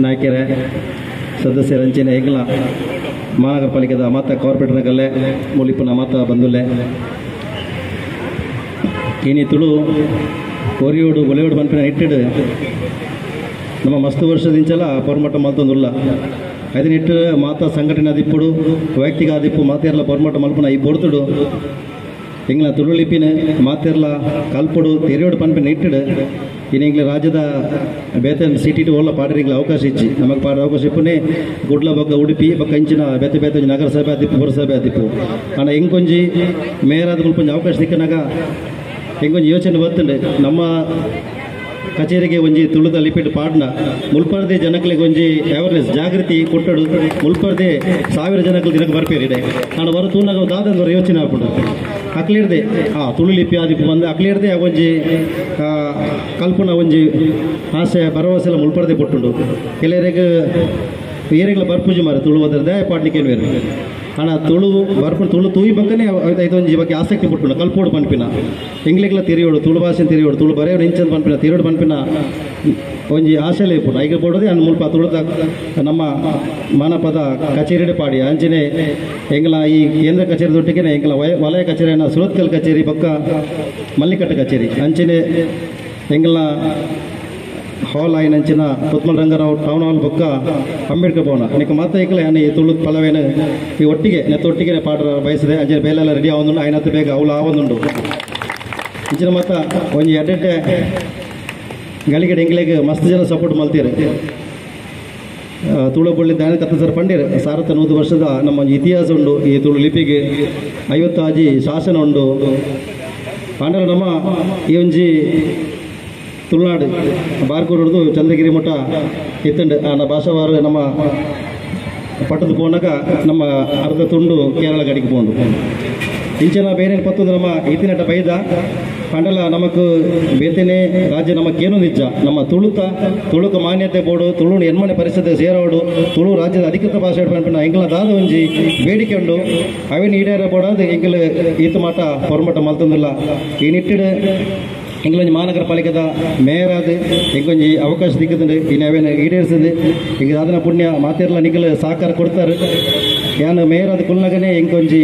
ನಾಯಕರೇ ಸದಸ್ಯರಂಚಿನ ಎಂಗ್ಲ ಮಹಾನಗರ ಪಾಲಿಕೆದ ಮಾತಾ ಕಾರ್ಪೊರೇಟರ್ನಗಲ್ಲೇ ಮುಲಿಪುನ ಮಾತಾ ಬಂದುಲ್ಲೆ ಇನಿ ತುಳು ಒರಿಯೋಡು ಒಲೆಯೋಡು ಪನ್ಪಿನ ಇಟ್ಟಿಡು ನಮ್ಮ ಮಸ್ತ್ ವರ್ಷದಿಂಚಲ ಪೊರ್ಮಟ ಮಲ್ತೊಂದುಲ್ಲ ಐದನಿಟ್ಟು ಮಾತಾ ಸಂಘಟನೆ ಆದಿಪ್ಪುಡು ವೈಯಕ್ತಿಕ ಆದಿಪ್ಪು ಮಾತೆರ್ಲ ಪೊರ್ಮಟ ಮಲ್ಪುನ ಈ ಬೊಡ್ತುಡು ಎಂಗ್ಲ ತುಳು ಲಿಪಿನ ಮಾತೆರ್ಲ ಕಲ್ಪುಡು ತೆರಿಯೋಡು ಪನ್ಪಿನ ಇಟ್ಟಿಡು ಇನ್ನು ಎಂಗ್ಲ ರಾಜ್ಯದ ಬೇತೆ ಸಿಟಿ ಓಲ್ಲ ಪಾಡರಿಗಳ ಅವಕಾಶ ಇಚ್ಚಿ ನಮಗೆ ಪಾಡ ಅವಕಾಶ ಇಪ್ಪುನೆ ಗುಡ್ಲ ಬೊಕ್ಕ ಉಡುಪಿ ಬೊಕ್ಕ ಇಂಚಿನ ಬೇತೆ ಬೇತೆ ನಗರಸಭೆ ಆದಿಪ್ಪು ಪುರಸಭೆ ಆದಿಪ್ಪು ಆಂಡ ಎಂಕೊಂಜಿ ಮೇಯರಾದ ಮುಲ್ಪ ಅವಕಾಶ ಸಿಕ್ಕನಾಗ ಎಂಕೊಂಜಿ ಯೋಚನೆ ಬರ್ತುಂಡು ನಮ್ಮ ಕಚೇರಿಗೆ ಒಂಜಿ ತುಳುದ ಲಿಪಿಡ್ ಪಾಡ್ನ ಮುಲ್ಪರ್ದೆ ಜನಗಳಿಗೆ ಒಂಜಿ ಅವೇರ್ನೆಸ್ ಜಾಗೃತಿ ಕೊಟ್ಟಡು ಮುಲ್ಪರ್ದೆ ಸಾವಿರ ಜನಗಳು ದಿನಕ್ಕೆ ಬರ್ಪೇರಿಡೆ ನಾನು ಹೊರ ತೂನಾಗ ದಾದಂದ್ರೆ ಯೋಚನೆ ಹಾಕೊಂಡು ಅಕ್ಲಿರ್ದೆ ತುಳು ಲಿಪಿ ಆದಿಪ್ಪು ಬಂದು ಅಕ್ಲಿರ್ದೆ ಒಂಜಿ ಕಲ್ಪನ ಒಂಜಿ ಆಸೆ ಭರವಸೆ ಎಲ್ಲ ಮುಲ್ಪರ್ದೆ ಕೊಟ್ಟುಂಡು ಕೆಲವರಿಗೆ ಏರೆಗಳ ಬರ್ಪೂಜೆ ಮಾರ ತುಳು ಹೋದ್ರೆ ಪಾಡ್ಲಿಕ್ಕೆ ಏನು ಅಣ್ಣ ತುಳು ಬರ್ಪುಂಡು ತುಳು ತೂಯಿ ಬಕ್ಕನೆ ಐತೊಂಜಿ ಬಗ್ಗೆ ಆಸಕ್ತಿ ಪುಟ್ಟುಂಡು ಕಲ್ಪೋಡು ಪನ್ಪಿನ ಎಂಗ್ಲೆಗ್ಲ ತಿರಿಯೋಡು ತುಳು ಭಾಷೆ ತಿರಿಯೋಡು ತುಳು ಬರೆಯೋಡು ಇಂಚಂದು ಪನ್ಪಿನ ತಿರಿಯೋಡು ಪನ್ಪಿನ ಒಂಜಿ ಆಶೆಲೆ ಇಪ್ಪುಂಡು ಐಕೆ ಬೋಡೋದೆ ಅನ್ ಮುಲ್ಪ ತುಳುತ ನಮ್ಮ ಮಾನಪದ ಕಚೇರಿ ಪಾಡಿ ಅಂಚನೆ ಎಂಗ್ಲ ಈ ಕೇಂದ್ರ ಕಚೇರಿ ದೊಟ್ಟಿಗೆ ಎಂಗ್ಲ ವಲಯ ಕಚೇರಿಯನ್ನು ಸುರತ್ಕಲ್ ಕಚೇರಿ ಬೊಕ್ಕ ಮಲ್ಲಿಕಟ್ಟ ಕಚೇರಿ ಅಂಚನೆ ಎಂಗ್ಲ ಹಾಲ್ ಆಯಿನಂಚಿನ ಕೊತ್ಮಲ್ ರಂಗರಾವ್ ಟೌನ್ ಹಾಲ್ ಬೊಕ್ಕ ಅಂಬೇಡ್ಕರ್ ಭವನ ನಿಕ್ಕ ಮಾತ ಇಕ್ಕಲೆ ಯಾನ್ ಈ ತುಳು ಪಲವೇನು ಈ ಒಟ್ಟಿಗೆ ನೆತ್ತ ಒಟ್ಟಿಗೆ ಪಾಡ ಬಯಸಿದೆ ಅಂಚನೆ ಬೇಲೆಲ್ಲ ರೆಡಿ ಆವೊಂದುಂಡು ಆಯ್ನತ್ ಬೇಗ ಅವಳು ಆವೊಂದುಂಡು ಇಂಚಿನ ಮಾತ ಒಂಜಿ ಎಡ್ಡೆಡ್ಡೆ ಗಳಿಗೆ ಎಂಗ್ಲೆಗ್ ಮಸ್ತ್ ಜನ ಸಪೋರ್ಟ್ ಮಲ್ತೀರು ತುಳು ಬಳ್ಳಿ ದಾನ ಕತ್ತ ಸರ್ ಪಂಡೀರ್ ಸಾರತ್ತ 100 ವರ್ಷದ ನಮ್ಮ ಒಂಜಿ ಇತಿಹಾಸ ಉಂಡು ಈ ತುಳು ಲಿಪಿಗೆ 50 ಶಾಸನ ಉಂಡು ಆಂಡಲ ನಮ್ಮ ಈ ಒಂಜಿ ತುಳುನಾಡು ಬಾರ್ಕೂರು ಚಂದ್ರಗಿರಿ ಮಠ ಇತ್ತಂಡು ಆನ ಭಾಷಾವಾರು ನಮ್ಮ ಪಟ್ಟದ ಪೋನಾಗ ನಮ್ಮ ಅರ್ಧ ತುಂಡು ಕೇರಳ ಗಡಿಗೆ ಪೋಂಡು ಇಂಚಿನ ಬೇರೆ ಪತ್ತೊಂದು ನಮ್ಮ ಇತ್ತಿನಟ ಬೈದ ಅಂಡಲ ನಮಕ್ ಬೇತನೆ ರಾಜ್ಯ ನಮಗೇನು ನಿಜ ನಮ್ಮ ತುಳುತ ತುಳುಕ ಮಾನ್ಯತೆ ಬೋಡು ತುಳು ಎನ್ಮನೆ ಪರಿಷತ್ ಸೇರೋಡು ತುಳು ರಾಜ್ಯದ ಅಧಿಕೃತ ಭಾಷೆ ಪನ್ಪಿನ ಎಂಗ್ಲ ದಾದ ಒಂಜಿ ಬೇಡಿಕೆ ಉಂಡು ಅವೇನು ಈಡೇರ ಬೋಡಾದ ಎಂಗ್ಲ ಈತ ಮಾಟ ಪೊರ್ಮಟ ಮಲ್ತೊಂದಿಲ್ಲ ಈ ನಿಟ್ಟಿಡು ಎಂಗ್ಲೊಂಜಿ ಮಹಾನಗರ ಪಾಲಿಕೆದ ಮೇಯರ್ ಆದ್ ಎಂಕೊಂಜಿ ಅವಕಾಶ ದಿಕ್ಕುದುಂಡು ಇನ್ನು ಅವೇನು ಈಡೇರಿಸಿದ್ದು ಎಂಕ್ ದಾದನ ಪುಣ್ಯ ಮಾತೆರ್ಲ ನಿಕಲ್ ಸಹಕಾರ ಕೊಡ್ತಾರೆ ಯಾನ್ ಮೇಯರ್ ಆದ್ ಕುಲ್ನಗನೆ ಎಂಕೊಂಜಿ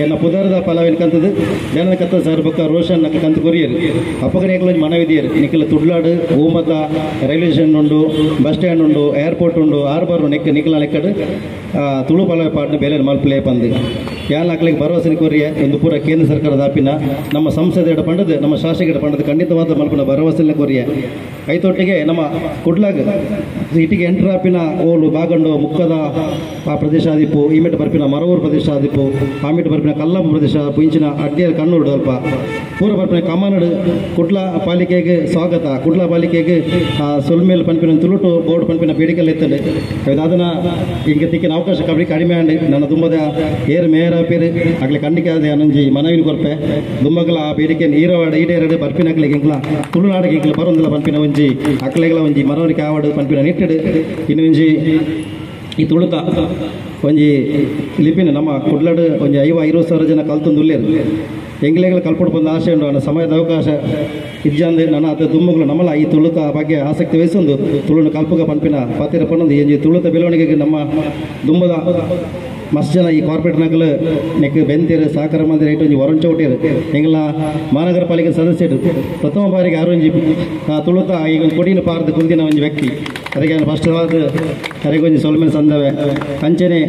ಎನ್ನ ಪುದರ್ದ ಪಲವೇನು ಕಂತದ್ದು ಜನದ ಕತ್ತ ಸರ್ ಬೊಕ್ಕ ರೋಷನ್ ನಕ ಕಂತು ಕೊರಿಯರು ಅಪ್ಪಗನೆ ಎಂಕ್ಲೊಂಜಿ ಮನವಿದಿಯರು ನಿಕಲ್ ತುಡ್ಲಾಡು ಊಮದ ರೈಲ್ವೆ ಸ್ಟೇಷನ್ ಉಂಡು ಬಸ್ ಸ್ಟ್ಯಾಂಡ್ ಉಂಡು ಏರ್ಪೋರ್ಟ್ ಉಂಡು ಹಾರ್ಬರ್ ನೆಕ್ ನಿಕಲ ಲೆಕ್ಕಡು ತುಳು ಪಲವೆ ಪಾಡ್ನ ಬೇಲೆ ಮಲ್ಪಲೆ ಪಂದು ಯಾನ್ ಅಕ್ಲೆಗ್ ಭರವಸೆ ಕೊರಿಯ ಒಂದು ಪೂರ ಕೇಂದ್ರ ಸರ್ಕಾರದ ಆಪಿನ ನಮ್ಮ ಸಂಸದರ ಪಂಡದು ನಮ್ಮ ಶಾಸಕರ ಪಂಡದು ಖಂಡಿತವಾದ ಮಲ್ಪನ ಭರವಸೆ ಕೊರಿಯ ಐತೊಟ್ಟಿಗೆ ನಮ್ಮ ಕುಡ್ಲಾಗ್ ಇಟ್ಟಿಗೆ ಎಂಟರ್ ಆಪಿನ ಓಲು ಬಾಗಂಡು ಮುಕ್ಕದ ಆ ಪ್ರದೇಶ ಆದಿಪ್ಪು ಈಮೆಟ್ ಬರ್ಪಿನ ಮರವೂರು ಪ್ರದೇಶ ಆದಿಪ್ಪು ಆಮೆಟ್ ಬರ್ಪಿನ ಕಲ್ಲಂಬ ಪ್ರದೇಶ ಇಂಚಿನ ಅಡ್ಡಿಯರ್ ಕಣ್ಣೂರು ಅಲ್ಪ ಪೂರ ಬರ್ಪಿನ ಕಮಾನಡು ಕುಡ್ಲ ಪಾಲಿಕೆಗೆ ಸ್ವಾಗತ ಕುಡ್ಲ ಪಾಲಿಕೆಗೆ ಸೊಲ್ಮೇಲ್ ಪನ್ಪಿನ ತುಳುಟು ಬೋರ್ಡ್ ಪನ್ಪಿನ ಬೇಡಿಕೆಲ್ಲ ಇತ್ತಂಡೆ ಅದನ್ನ ಹಿಂಗೆ ತಿಕ್ಕಿನ ಅವಕಾಶ ಕಬಡ್ಡಿ ಕಡಿಮೆ ಅಂಡ್ ನನ್ನ ತುಂಬದ ಏರ್ ಮೇಯರ್ ಆಪೇರು ಅಗ್ಲೆ ಖಂಡಿತ ಅನಂಜಿ ಮನವಿನ ಕೊರ್ಪೆ ದುಮ್ಮಗಲ ಆ ಬೇಡಿಕೆ ಈರವಾಡ ಈಡೇರಡು ಬರ್ಪಿನ ಅಕ್ಲೆಗೆ ಎಂಕ್ಲ ತುಳುನಾಡಿಗೆ ಎಂಕ್ಲ ಬರೋಂದಿಲ್ಲ ಪನ್ಪಿನ ಒಂಜಿ ಅಕ್ಲೆಗಳ ಒಂಜಿ ಮನವರಿಕೆ ಆವಡು ಪನ್ಪಿನ ನಿಟ್ಟಿಡು ಇನ್ನು ಒಂಜಿ ಈ ತುಳುತ ಒಂಜಿ ಲಿಪಿನ ನಮ್ಮ ಕುಡ್ಲಡು ಒಂಜಿ 50-60 ಸಾವಿರ ಜನ ಕಲ್ತೊಂದು ಉಲ್ಲೇರು ಎಂಗ್ಲೆಗಳ ಕಲ್ಪೊಡು ಬಂದ ಆಸೆ ಉಂಡು ಅಣ್ಣ ಸಮಯದ ಅವಕಾಶ ಇಜ್ಜಂದು ನನ್ನ ಅತ ದುಮ್ಮಗಳು ನಮ್ಮಲ ಈ ತುಳುತ ಬಗ್ಗೆ ಆಸಕ್ತಿ ವಹಿಸೊಂದು ತುಳುನ ಕಲ್ಪುಗ ಪನ್ಪಿನ ಪಾತಿರ ಪನ್ನೊಂದು ಈ ತುಳುತ ಬೆಳವಣಿಗೆಗೆ ನಮ್ಮ ದುಂಬದ ಮಸ್ತ್ ಜನ ಈ ಕಾರ್ಪೊರೇಟ್ ನಗಲು ನೆಕ್ ಬೆಂತೇರು ಸಹಕಾರ ಮಂದಿರ ಇಟ್ಟು ಒಂಜಿ ವರುಣ್ ಚೌಟೇರು ಎಂಗ್ಲ ಮಹಾನಗರ ಪಾಲಿಕೆ ಸದಸ್ಯರು ಪ್ರಥಮ ಬಾರಿಗೆ ಆರೊಂಜಿ ತುಳುತ ಈಗ ಒಂದು ಕೊಡಿನ ಪಾರ್ದ ಕುಂದಿನ ಒಂಜಿ ವ್ಯಕ್ತಿ ಅದಕ್ಕೆ ಫಸ್ಟ್ ಆದ ಅರೆಗೊಂಜಿ ಸೊಲ್ಮೆನ್ ಸಂದವೆ ಅಂಚನೆ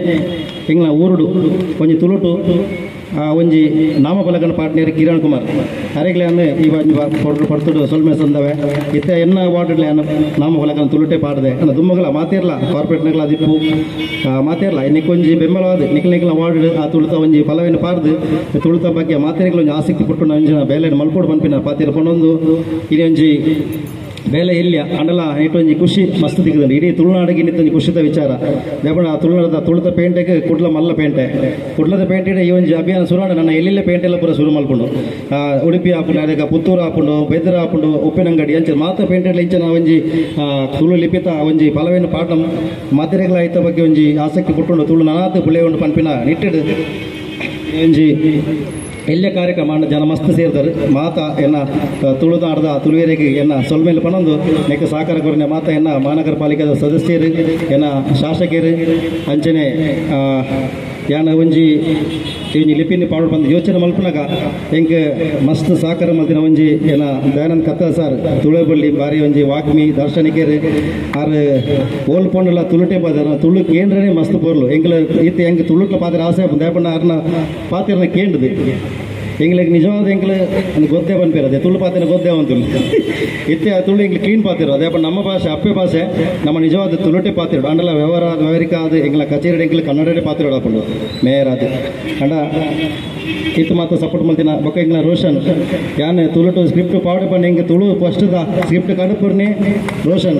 ಎಂಗ್ಲ ಊರುಡು ಒಂಜಿ ತುಳುಟು ಒಂಜಿ ನಾಮಫಲಕನ ಪಾರ್ಟ್ನರ್ ಕಿರಣ್ ಕುಮಾರ್ ಅರೆಗ್ಲೆ ಅನ್ನು ಈ ಪಡ್ತುಡು ಸೊಲ್ಮೆ ಸಂದವೆ ಇತ್ತ ಎನ್ನ ವಾರ್ಡ್ಲೆ ಅನ್ನ ನಾಮಫಲಕನ ತುಳುಟೆ ಪಾಡದೆ ಅನ್ನ ದುಮ್ಮಗಲ ಮಾತೇರ್ಲ ಕಾರ್ಪೊರೇಟ್ನಗಲ ದಿಪ್ಪು ಮಾತೇರ್ಲ ನಿಕ್ಕೊಂಜಿ ಬೆಂಬಲವಾದ ನಿಕ್ಲ ನಿಕ್ಲ ವಾರ್ಡ್ ಆ ತುಳುತ ಒಂಜಿ ಫಲವೇನು ಪಾರ್ದು ತುಳುತ ಬಗ್ಗೆ ಮಾತೇರಿಗಳ ಒಂಜಿ ಆಸಕ್ತಿ ಪುಟ್ಟು ಒಂಜಿನ ಬೇಲೆ ಮಲ್ಪೋಡು ಪನ್ಪಿನ ಪಾತೇರ ಪನೊಂದು ಇದೊಂಜಿ ಬೇಲೆ ಇಲ್ಲ ಅಂಡಲ ಇಟ್ಟೊಂಜಿ ಖುಷಿ ಮಸ್ತ್ ತಿಕ್ಕುದುಂಡು ಇಡೀ ತುಳುನಾಡಿಗೆ ಇನ್ನಿತ್ತೊಂಜಿ ಖುಷಿತ ವಿಚಾರ ದೇಪಣ ತುಳುನಾಡದ ತುಳುತ ಪೇಂಟೆಗೆ ಕುಡ್ಲ ಮಲ್ಲ ಪೇಂಟೆ ಕುಡ್ಲದ ಪೇಂಟೆ ಈ ಒಂಜಿ ಅಭಿಯಾನ ಸುರಾಣ ನನ್ನ ಎಲ್ಲೆಲ್ಲ ಪೇಂಟೆ ಎಲ್ಲ ಪೂರ ಶುರು ಮಲ್ಪುಂಡು ಉಡುಪಿ ಆಪುಂಡು ಅದಕ್ಕೆ ಪುತ್ತೂರು ಆಪುಂಡು ಬೆದ್ರ ಆಪುಂಡು ಉಪ್ಪಿನಂಗಡಿ ಅಂಚೆ ಮಾತ ಪೇಂಟೆ ಇಂಚಿನ ಒಂಜಿ ತುಳು ಲಿಪಿತ ಒಂಜಿ ಫಲವೇನು ಪಾಠ ಮಾತೆರೆಗಳ ಐತ ಬಗ್ಗೆ ಒಂಜಿ ಆಸಕ್ತಿ ಪುಟ್ಟುಂಡು ತುಳು ನನಾತ್ ಬುಳೆಯುಂಡು ಪನ್ಪಿನ ನಿಟ್ಟಿಡು ಒಂಜಿ ಎಲ್ಲ ಕಾರ್ಯಕ್ರಮ ಜನ ಮಸ್ತ್ ಸೇರ್ತಾರೆ ಮಾತಾ ಎನ್ನ ತುಳುನಾಡದ ತುಳುವೆರೆಗೆ ಎನ್ನ ಸೊಲ್ಮೇಲೆ ಪನೊಂದು ನೆಕ್ ಸಹಕಾರ ಕೊರನೆ ಮಾತಾ ಎನ್ನ ಮಹಾನಗರ ಪಾಲಿಕೆದ ಸದಸ್ಯರು ಎನ್ನ ಶಾಸಕರು ಅಂಚನೆ ಯಾನ ಒಂಜಿ ಒಂಜಿ ಲಿಪಿನಿ ಪಾಡು ಬಂದು ಯೋಚನೆ ಮಲ್ಪುನಗ ಎಂಕ್ ಮಸ್ತ್ ಸಹಕಾರ ಮಲ್ತಿನ ಒಂಜಿ ಎನ್ನ ದಯಾನಂದ್ ಕತ್ತ ಸರ್ ತುಳುಬಳ್ಳಿ ಬಾರಿ ಒಂಜಿ ವಾಗ್ಮಿ ದಾರ್ಶನಿಕರು ಆರ್ ಓಲ್ ಪೋಂಡಲ ತುಳುಟೆ ಪಾದರ ತುಳು ಕೇಂದ್ರನೇ ಮಸ್ತ್ ಪೊರ್ಲು ಎಂಕ್ಲ ಇತ್ತೆ ಎಂಕ್ ತುಳುಟ್ಲ ಪಾತ್ರ ಆಸೆ ದಯಪಂಡ ಆರ್ನ ಪಾತಿರ್ನ ಕೇಂದ್ರದು ಎಂಗ್ಲಿಗೆ ನಿಜವಾದ ಎಂಕ್ಲ ಗೊತ್ತೇ ಪನ್ಪೇರು ಅದೇ ತುಳು ಪಾತಿನ ಗೊತ್ತೇ ಅಂತುಳು ಇತ್ತೆ ಆ ತುಳು ಎಂಗ್ಲ ಕ್ಲೀನ್ ಪಾತಿರು ಅದೇ ನಮ್ಮ ಭಾಷೆ ಅಪ್ಪೆ ಭಾಷೆ ನಮ್ಮ ನಿಜವಾದ ತುಳುಟೆ ಪಾತಿರು ಅಂಡಲ ವ್ಯವಹಾರ ವ್ಯವಹಾರಿಕ ಅದು ಎಂಗ್ಲ ಕಚೇರಿ ಎಂಕ್ಲ ಕನ್ನಡನೇ ಪಾತಿರು ಹಾಕೊಂಡು ಮೇಯರ್ ಅದು ಅಂಡ ಇತ್ತು ಮಾತ್ರ ಸಪೋರ್ಟ್ ಮಲ್ತಿನ ಬೊಕ್ಕ ಎಂಗ್ಲ ರೋಷನ್ ಯಾನ್ ತುಳುಟು ಸ್ಕ್ರಿಪ್ಟ್ ಪಾವಡೆ ಪಂಡ ಎಂಕ್ ತುಳು ಫಸ್ಟ್ ಸ್ಕ್ರಿಪ್ಟ್ ಕಡುಪುರ್ನೆ ರೋಷನ್.